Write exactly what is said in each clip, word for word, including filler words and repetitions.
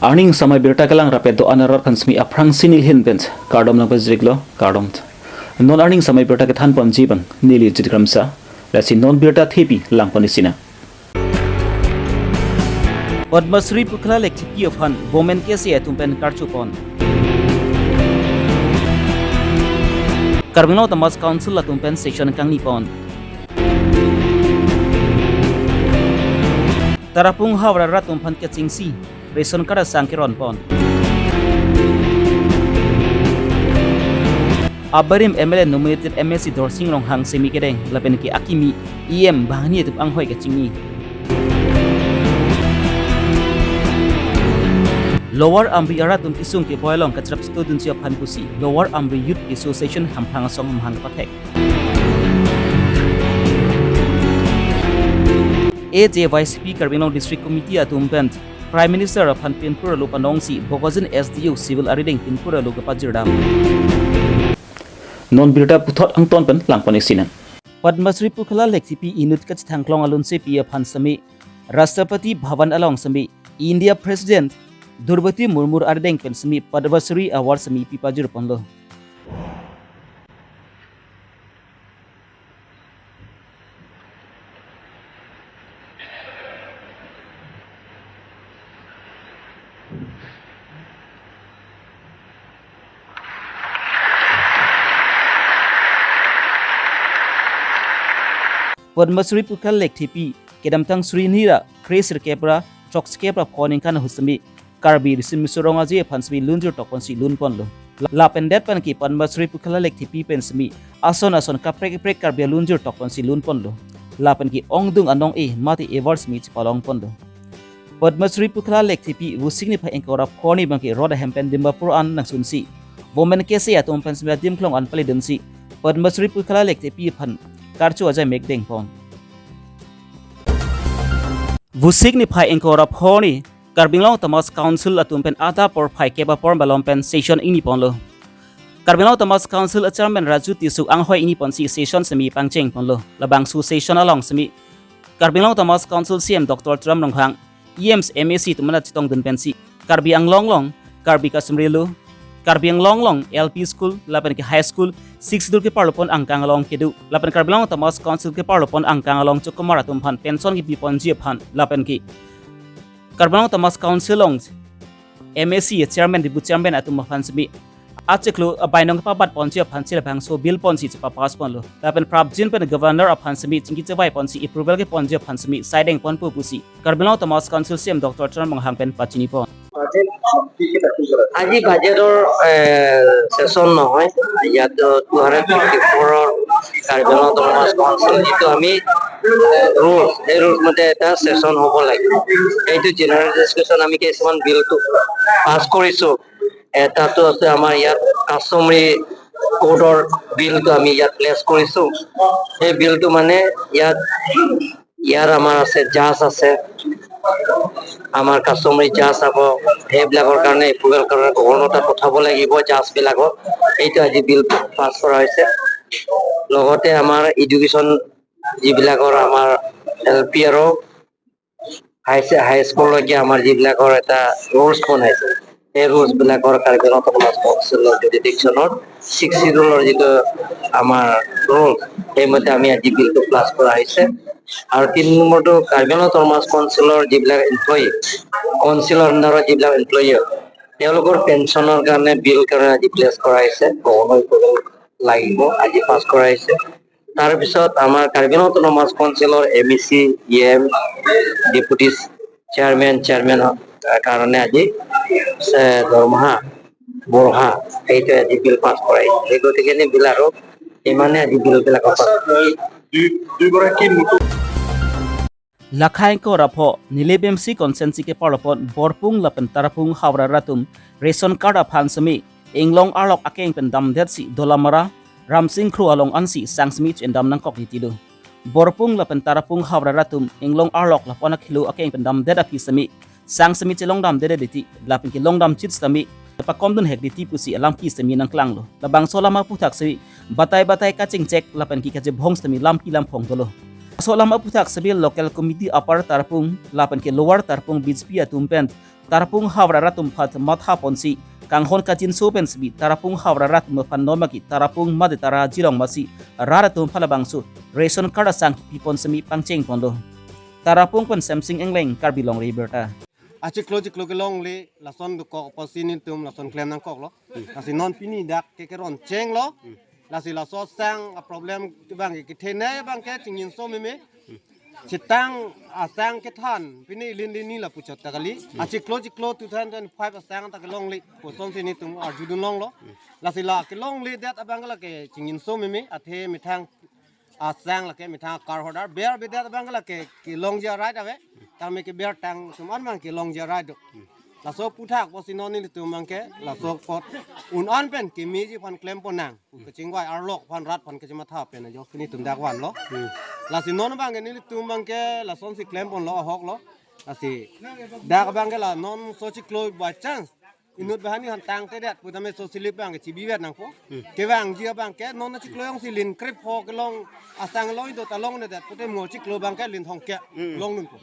Arni samai birta kelang rapet do-an arat aphan semi aphrangsi neli ahin pen kardom nangpajirlo, kardom. Non arni samai birta kethan ponji abang neli Jit Kramsa, lasi non birta thepi lang pon isi nang. Padma Shri Pokhala Lekthepi aphan Women K S A atum pen karcho pon. Karbi Anglong Autonomous Council atum pen session kangni pon. Tarapung Howraghat atum aphan kechengsi ration card asang keron pon. Abarim M L A nominated M A C Dorsing Ronghang semi kedeng lapen ke akimi E M banghini atum anghoi kachingni. Lower Amri arat atum kesung keboi along kachrap chitodunji aphan pusi Lower Amri Youth Association Hamphang asong amahang pathek. A J Y C P Karbi Anglong District Committee atum pen Prime Minister aphan pinpur alo panongsi Bokajan S D O Civil arideng pinpur alo kapajir dam. Non birta puthot angton pen lang pon isi nang. Padma Shri Pokhala Lekthepi inut kachethang klong alunsepi aphan semi Rashtrapati Bhavan along semi India President Droupadi Murmu arideng pen semi Padma Shri Award semi pipajir ponlo. Padma Shri Pokhala Lekthepi kedamtang Shri Nira kre sirkep ra throksirkep ra pho ningkan ahut semi Karbi risim miso rong aje aphan semi lunjir tokponsi lun ponlo. Lapen det pen ke Padma Shri Pokhala Lekthepi pen semi ason ason kaprek kaprek Karbi alunjir tokponsi lun ponlo. Lapen ke ongdung anong-e mate award semi chepalong ponlo. Padma Shri Pokhala Lekthepi Vosik niphai ingkoi ra pho arni abang ke rot ahem pen Dimapur an nangsunsi Women K S A atum pen semi adim klong an pale dunsi Padma Shri Pokhala Lekthepi aphan karcho ajai mek deng pon. Vosik niphai ingkoi ra pho arni Karbi Anglong Autonomous Council atum pen adap porphai kep apor malom pen session ingni ponlo. Karbi Anglong Autonomous Council a Chairman Raju Tisso anghoi ingni ponsi session semi pangcheng ponlo. Labangso session along semi Karbi Anglong Autonomous Council C E M Doctor Tuliram Ronghang, E Ms, M A C atum anat chetongdun pensi Karbi Anglong along Karbi customary law, Karbi Anglong along L P school lapen ke high school Sixth Schedule keparlo pon angkang along kedo lapen Karbi Anglong Autonomous Council keparlo pon angkang along chokomar atum aphan pension kepi ponji aphan lapen ke Karbi Anglong Autonomous Council along M A C chairman, dibu chairman atum aphan semi achiklo abainong kepabat ponji aphan si labangso bill ponsi chepapass ponlo. Lapen prapjin pen governor aphan semi chingki chevai ponsi approval keponji aphan semi saideng ponpo pusi Karbi Anglong Autonomous Council C E M Doctor Tuliram Ronghang pen pachini pon. আজি বাজেটৰ, এ, ছেছন নহয়। ইয়াত two hundred fifty ফ'ৰৰ কাৰ্বি Anglong autonomous council যিটো আমি, এ, ৰুলছ, সেই ৰুলছ মতে এটা ছেছন হ'ব লাগে। এইটো জেনেৰেল ডিছকাশ্যন, আমি কিছুমান বিলটো পাছ কৰিছোঁ। এটাতো আছে আমাৰ ইয়াত কাষ্টমাৰী কোডৰ বিলটো আমি ইয়াত প্লেচ কৰিছোঁ। সেই বিলটো মানে ইয়াত ইয়াৰ আমাৰ আছে, জাজ আছে, আমাৰ কাষ্টমাৰী জাজ হ'ব, সেইবিলাকৰ কাৰণে এপ্ৰুভেল কাৰণে গভৰ্ণৰ তাত পঠাব লাগিব জাজবিলাকক। এইটো আজি বিল পাছ কৰা হৈছে। লগতে আমাৰ এডুকেশ্যন যিবিলাকৰ আমাৰ এল পি আৰু হাই, হাই স্কুললৈকে আমাৰ যিবিলাকৰ এটা ৰুলছ বনাইছে, সেই ৰুলছবিলাকৰ কাৰ্বি আংলং অট'নমাছ কাউন্সিলৰ জুৰিডিকশ্যনৰ ছিক্স শ্বিডিউলৰ যিটো আমাৰ ৰুল, সেইমতে আমি আজি বিলটো পাছ কৰা হৈছে। আৰু তিনি নম্বৰটো কাৰ্বি আংলং অট'নমাছ কাউন্সিলৰ যিবিলাক এমপ্লয়ী, কাউন্সিলৰ আণ্ডাৰত যিবিলাক এমপ্লয়ী, তেওঁলোকৰ পেঞ্চনৰ কাৰণে বিল কাৰণে আজি প্লেচ কৰা হৈছে, গভৰ্ণৰ এপ্ৰুভেল লাগিব, আজি পাছ কৰা হৈছে। তাৰপিছত আমাৰ কাৰ্বি আংলং অট'নমাছ কাউন্সিলৰ এম ই চি, ই এম, ডেপুটি চেয়াৰমেন, চেয়াৰমেনৰ কাৰণে আজি, এ, দৰমহা বঢ়া, এইটো আজি বিল পাছ কৰাই। সেই গতিকে বিল আৰু ইমানে আজি বিলবিলাক পাছ। দুই, দুইগৰাকী নতুন Lakhai ko rapho Nilip M C constituency keparlo pon Borpung lapen Tarapung Howraghat atum ration card aphan semi inglong arlok akeng pen damdet si Dolamara Ramsing Kro along ansi sang semi chendam nangkok titilo. Borpung lapen Tarapung Howraghat atum inglong arlok lapu-an akhelo akeng pen damdet aphi semi sang semi chelong damdet titi lapen kelong dam chit semi pakom dun hek titi pusi alampi semi nangklanglo. Labangso alam aphuthak semi batai batai kachingchek lapen ke kachebhong semi lampi lamphong dolo. Laso alam aphuthak semi local committee Upper Tarapung lapen ke Lower Tarapung B J P atum pen Tarapung havar arat atum aphan matha ponsi kanghon kachinso pen sitame Tarapung havar arat atum aphan non maki Tarapung mate Tara Jirong masi rat atum aphan labangso ration card asang kipi pon sitame pangcheng ponlo. Tarapung pen Semsing Engleng, Karbi Longri Abirta. Achiklo chiklo kelongle lason dokok apotsi nelitum lason klem nangkoklo. Lasi non pini dak ke keron chenglo. Lasi laso asang a problem abang ke kethenei abang ke chingjinso meme. Chetang asang kethan pini lin lin ni lapuchot ta kali. Achiklo chiklo two thousand twenty-five asang ta kelongle kosonsi nelitum arjudun longlo. Lasi la kelongledet abang ke lake chingjinso meme, athe methang asang lake methang akar hodar ber bedet abang ke lake kelongji arai ave. Tame ke ber tang atum an abang kelongji arai do. Laso aphuthak apotsi non nelitum abang ke laso apot un an pen kemeji aphan klem pon nang. Kachingvai arlok aphan rat aphan kachimatha pen ajok nelitum dak vanlo. Lasi non abang ke nelitum abang ke lasonsi klem ponlo ahoklo. Lasi dak abang ke la non so chiklo by chance inut bahani han tangtedet pu tame so slip abang ke chibivet nangpo. Kevangji abang ke non achiklo jongsi lin krepho kelong asang long ido ta longledet pute mo chiklo abang ke lin thomkep longdunpo.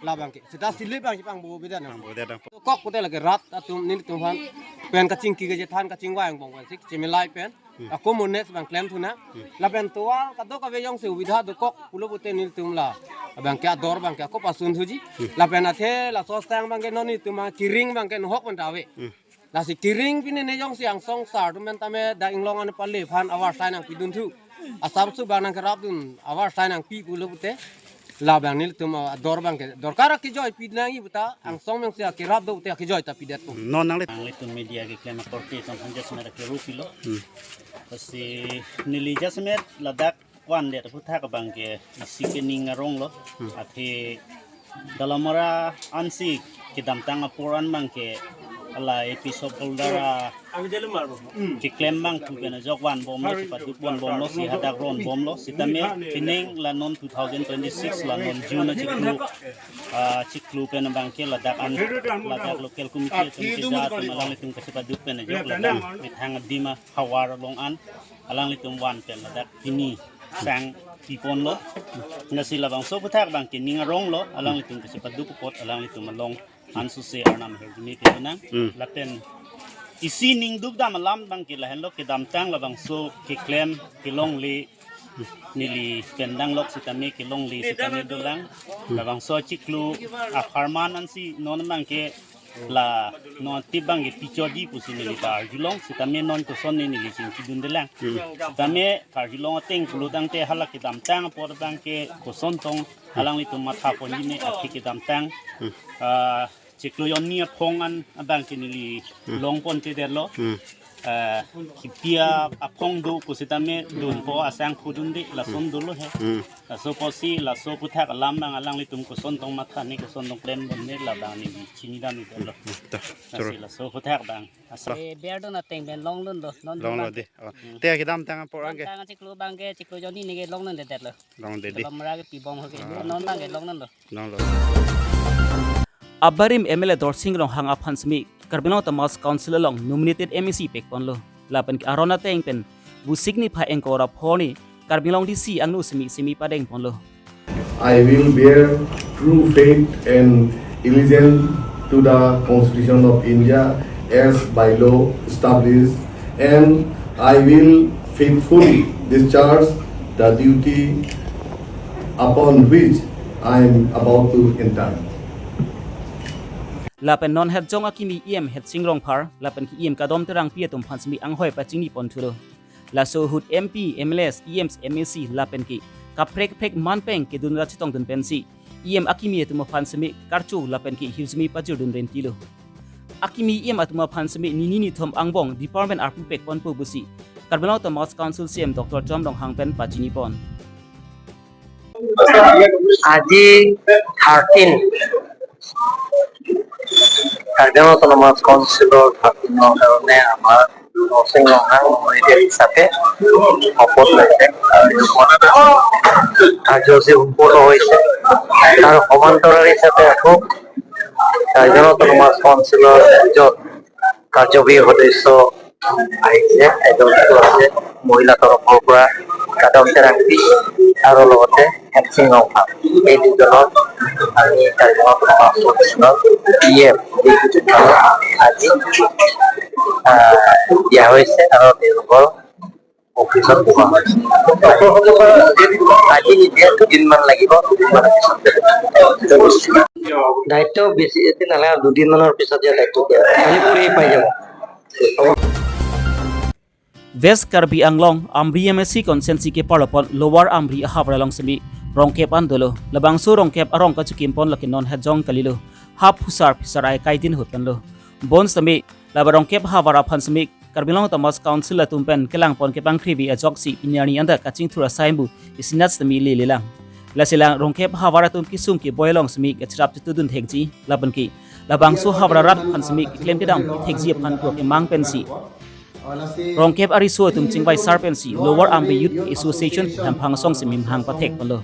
Labang ke seta slip abang chipangbovedet nang. Pangbovedet nang. Kok pute lake rat atum nelitum aphan pen kachingki kachethan kachingvai angbong pensi chemelai pen ako mones abang klem thu nang. Lapen tovar kadokave jongsi subidha dokok pulo pute nelitum la abang ke ador abang ke ako pasun thuji. Lapen athe laso asang abang ke non nelitum a kering abang ke nohok pen ta ave. Lasi kering pini ne jongsi angsong sar atum pen tame dak inglong an pale aphan avar sai nangpidun thu. Asap su abang nangkerapdun avar sai nangpi pulo pute labang nelitum ador abang ke dorkar akejoi pi nangji puta angsong mengsi akerap do pute akejoi ta pidetpo. Non nangle nanglitum media keklem akorte tong hanjas mera keru pilo. Lasi neli jasemet ladak vandet aphuthak abang ke isi kening aronglo. Athe Dolamara ansi kedamtang apor an abang ke ala episode holder a keklem abang thu pen ajok vanbomlo, chepaduk vanbomlo, si hadak ronbomlo. Sitame pining la non two thousand twenty-six la non June achiklo, ah, chiklo pen abang ke ladak an, ladak local committee atum keja atum alanglitum kachepaduk pen ajok ladak methang adim ahavar along an alanglitum van pen ladak pini sang pi ponlo. Lasi labangso aphuthak abang ke ning aronglo, alanglitum kachepaduk apot alanglitum along ansose arnam herjimi pi nang. Lapen isi ning dukdam alam abang ke lahenlo, kedamtang labangso keklem kelongle neli pen danglok sitame kelongle sitame dolang. Labangso achiklo apharman ansi non abang ke la non tip abang ke pichodi pusi neli ta arjulong sitame non koson ne neli chingkidundelang. Sitame karjulong ateng pulo tangte hala kedamtang apor abang ke koson tong alanglitum matha ponji me aphi kedamtang. Ah, chiklo jonni aphong an abang ke neli long ponte detlo. Ah, kipi aphong do pusitame dunpo asang phudunde lason dolo he. Laso apotsi laso aphuthak alam abang alanglitum koson tong matha ne koson tong klem bom ne labang neli chinidam detlo. Ta, lasi choro. Laso aphuthak abang. Asa. Eh, ber dun ateng pen longdunlo, non longlo dun de. Oh. Te kedamtang apor abang ke. Kedamtang achiklo abang ke, chiklo jonni ne ke longdundedetlo. Longdunde. Dolamara ke pibom ho ke, non abang ke longdunlo. Longlo. Abarim M L A Dorsing Ronghang aphan sitame Karbi Anglong Autonomous Council along nominated M A C pekponlo. Lapen ke aron ateng pen Vosik niphai ingkoi ra pho arni Karbi Anglong D C angno sitame sitame padengponlo. I will bear true faith and allegiance to the Constitution of India as by law established, and I will faithfully discharge the duty upon which I am about to enter. Lapen non hetjong akimi E M Hersing Rongphar lapen ke E M Kadom Terangpi atum aphan sitame anghoi pachini ponthulo. Laso ahut M P, M L As, E Ms, M A C lapen ke kaprek kaprek manpeng kedun ra chetongdun pensi E M akimi atum aphan sitame karcho lapen ke hirjume pajirdun rentilo. Akimi E M atum aphan sitame nini nithom angbong department arpu pekponpo pusi Karbi Anglong Autonomous Council C E M Doctor Tuliram Ronghang pen pachinipon. আজি থাৰ্টিন কাৰ্বি আংলং অট'নমাছ কাউন্সিলৰ থাৰ্টিনৰ কাৰণে আমাৰ নৰসিং ৰংহাং মহোদয় হিচাপে শপত লৈছে আৰু এই শপত কাৰ্যসূচী সম্পূৰ্ণ হৈছে। তাৰ সমান্তৰাল হিচাপে আকৌ কাৰ্বি আংলং অট'নমাছ কাউন্সিলৰ দুজন কাৰ্যবাহী সদস্য আহিছে, এজন যিটো আছে মহিলা তৰফৰ পৰা কাদম তেৰাংপি আৰু লগতে হেমচিং ৰংফা, এই দুজনৰ আমি কাৰ্যকলাপ কৰিছিলোঁ। পি এম আজি, আহ, দিয়া হৈছে আৰু তেওঁলোকৰ অফিচত বহোৱা হৈছে। আজি নিদিয়ে, দুদিনমান লাগিব, দুদিনমানৰ পিছত। দায়িত্ব বেছি দিন নালাগে, দুদিনমানৰ পিছত ইয়াৰ দায়িত্ব দিয়া হয়। কালি পৰহি পাই যাব। West Karbi Anglong, Amri M A C constituency keparlo pon Lower Amri ahavar along semi rongkep an dolo. Labangso rongkep arong kachikim pon lake non hajong kalilo. Hap phusar phisar ai kaidin hut ponlo. Bonsitame laba rongkep ahavar aphan semi Karbi Anglong Autonomous Council atum pen kelang pon kepangkrevi ajoksi pini arni anta kachingthur asai bu isinat semi lelelang. Lasi la rongkep ahavar atum kesung keboi along semi kachirap chitudun thekji lapen ke labangso ahavar arat aphan semi keklem kedam thekji aphan pu kemang pensi rongkep ariso atum chingvai sar pensi Lower Amri Youth Association hamphang asong semi mahang pathek ponlo.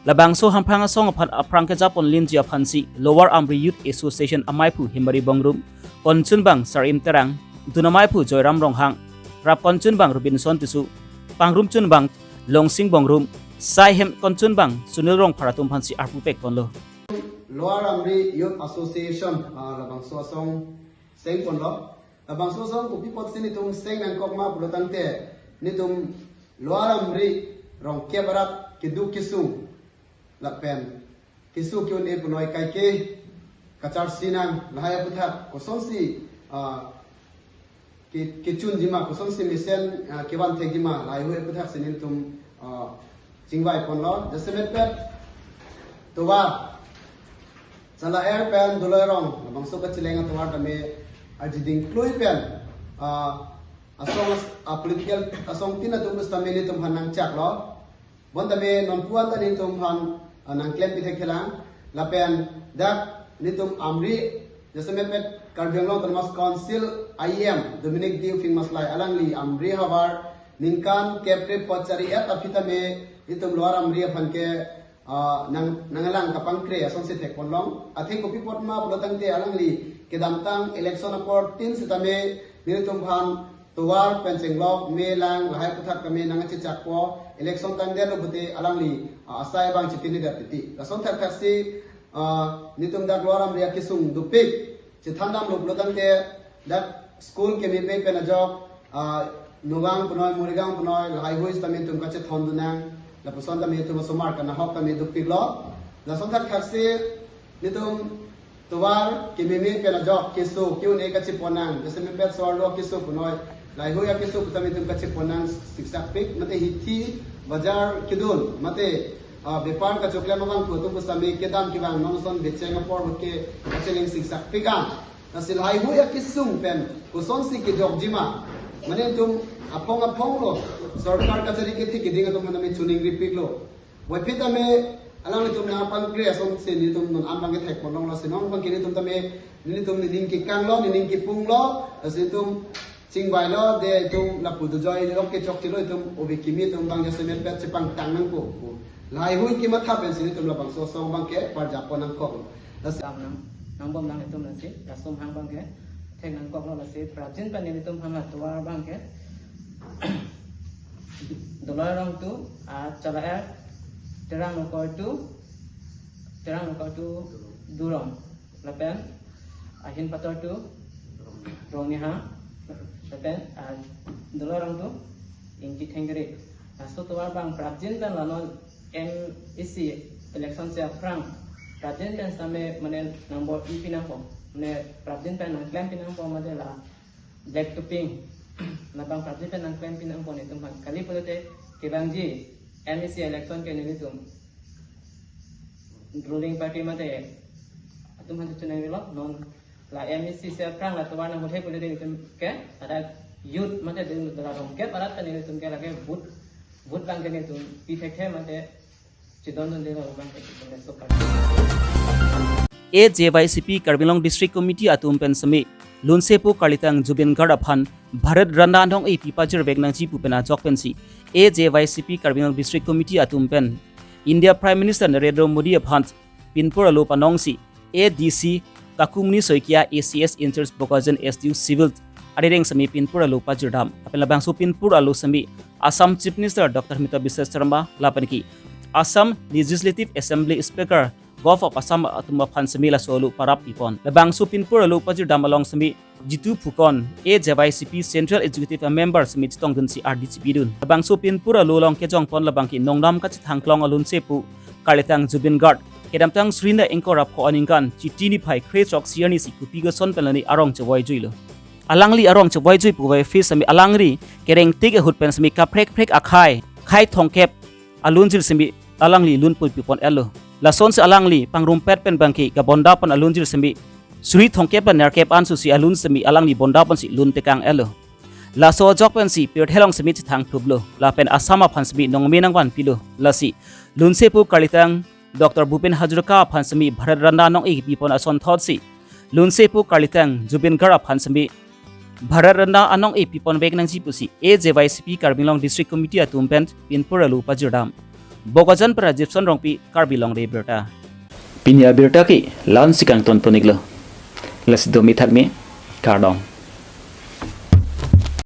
Labangso hamphang asong aphan aphrang kejapon linji aphansi Lower Amri Youth Association amaiphu Himari Bongrung, konchunbang Sarim Terang, dun amaiphu Joyram Ronghang, rap konchunbang Robinson Tisso, pangrum chunbang Longsing Bongrung, sai hem konchunbang Sunil Rongphar atum aphansi arpu pek ponlo. Lower Amri Youth Association, ah, labangso asong seng ponlo. Labangso asong kopi apotsi netum seng nangkok ma pulo tangte, netum Lower Amri rongkep arat keduk kesung lapen keso ke-un-e punoi kaike kacharsi nang lahai aputhak kosonsi, ah, ke, kechunji ma, kosonsi mesen, ah, kevan thekji ma, lahai hui aputhak si netum, ah, chingvai ponlo. Jasemetpet tovar Chala-er pen Doloi rong labangso kacheleng atovar tame arjiding klui pen, ah, asong as-, ah, political asong tin atum sitame netum aphan nangchaklo. Bonta me non puan ta netum aphan, ah, nangklem pithek thelang. Lapen dak netum Amri, jasemetpet Karbi Anglong Autonomous Council E M Dominic D. Phingmaslai alangli Amri ahavar ningkan kep kre pho chari-et aphi tame netum Lower Amri aphan ke, ah, nang, nanglang kapangkre asonsi thek ponlong. Athe kopi apot ma pulo tangte alangli kedamtang election apor tin sitame netum aphan tovar pen chenglok me lang lahai aputhak tame nangchechakpo, election tangdetlo pute alangli, ah, asai abang chitinidet titi. Lason thakthaksi, ah, netum dak Lower Amri akesung dopik chethandamlo pulo tangte dak school kememe pen ajok, ah, Nagaon punoi, Morigaon punoi, lahai hui sitame netum kachethondun nang, lapuson tame netum asomar kanahok tame dopiklo. Lason thakthaksi netum tovar kememe pen ajok keso ke-un-e kachepon nang, jasemetpet so-arlo keso punoi, lahai hui akeso pu tame netum kachepon nang siksakpik, mate hithi bajar kedun, mate, ah, bepar kachoklem abang pu atum pu sitame kedam kevang non ason becheng apor ke kacheleng siksakpik an. Lasi lahai hui akesung pen kosonsi kejokji ma, mane netum aphong aphong lo sorkar kachari kethe keding atum aphan tame choningripiklo. Puvoiphit tame alanglitum nangpangkre asonsi netum non an abang ke thek ponlonglo, si non abang ke netum tame netum nening kekanglo, nening kepunglo, lasi netum chingvailo, de netum lapu dojoi lo kechokchelo, netum ove kimi atum abang jasemetpet chepangtang nangpo pu lahai hui kematha pensi netum labangso asong abang ke parjapon nangkok. Lasi nang, nangbom nang netum lasi, laso amahang abang ke thek nangkoklo, lasi prapjin pen netum aphan la tovar abang ke Doloi rong tu, ah, Chala-er, Terang Nokor tu, Terang Nokor tu Durong, lapen Ahin Pator tu Rongniha, lapen, ah, Doloi rong tu Ingti Thengri. Laso tovar abang prapjin pen la non M A C election si aphrang prapjin pen sitame mane nangbor-i pi nangpo, mane prapjin pen nangklem pi nangpo, mate la black to pink labang prapjin pen nangklem pi nangpo netum aphan. Kali pulote kevangji M A C election ke netum ruling party mate atum aphan chonangrilo, non la M A C si aphrang la tovar nangkothe pulote netum ke ada youth mate de la rongkep arat ta netum ke lake vote, vote abang ke netum pi thekthe mate chedondunde la abang ke netum ke so party. A J Y C P Karbi Anglong District Committee atum pen semi lunsepo karlitang Zubeen Garg aphan Bharat Ratna anong-e pi pajirvek nangji pu pen ajok pensi A J Y C P Karbi Anglong District Committee atum pen India Prime Minister Narendra Modi aphan pinpur alo panongsi A D C Kakumuni Saikia, A C S in-charge Bokajan, S D O Civil areng semi pinpur alo pajirdam. Lapen labangso pinpur alo semi Assam Chief Minister Doctor Himanta Biswa Sarma lapen ke Assam Legislative Assembly Speaker Govt of Assam atum aphan semi laso alo parap pipon. Labangso pinpur alo pajirdam along semi Jitu Phukan, A J Y C P Central Executive Member semi chetongdunsi ardi chipidun. Labangso pinpur alo along kejongpon labang ke nongnam kachethangklong alunsepo karlitang Zubeen Garg kedamtang suri ingkoi ra pho aningkan Chiti niphai kre chok sirni si kopi koson pen lani arong chevoijuilo. Alangli arong chevoijui puvoiphit semi alangli kerengtik ahut pen semi kaprek prek akhai, khai thomkep alunjir semi alangli lun pui pipon-etlo. Lasonsi alangli pangrumpet pen bangke kabondapon alunjir semi suri thomkep pen nerkep an susi alun semi alangli bondaponsi lun tekang-etlo. Laso ajok pensi pirthe along semi chethangthuplo. Lapen Assam aphan semi nongme nangvanpilo. Lasi lunsepo karlitang Doctor Bhupen Hazarika aphan semi Bharat Ratna anong-e pipon asonthotsi lunsepo karlitang Zubeen Garg aphan semi Bharat Ratna anong-e piponvek nangji pusi A J Y C P Karbi Anglong District Committee atum pen pinpur alo pajirdam. Bokajan pen Rajiv Son Rongpi, Karbi Longri Abirta. Pini abirta ke la-ansi kangtonpon-iklo. Lasi domi thakmi, kardom.